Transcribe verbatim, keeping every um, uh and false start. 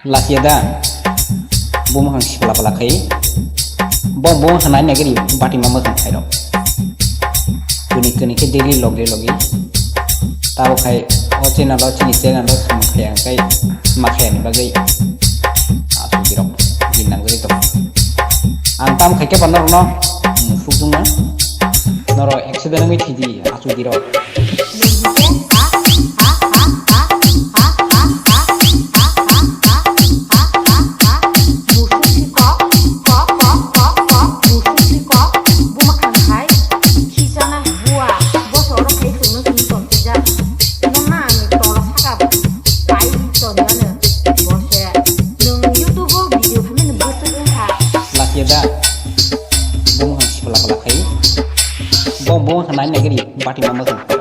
Lachiya da, bo mwkhang sipla pala khai, bo bo hanai nagari bati ma mwkhang khai rok. Kuni kuni khe daily logi logi. Tabo khai o channel o chini channel o samung khai ang khai ma khai ni bagwi. Asuk birok gin nang gari to. Ang tam khai khe ba norok no musuk dung na. Norok accident wngwi thidi asuk birok. Lachiya da, bo mwkhang sipla pala khai. Bo bo hanai nagari bati ma mwkhang.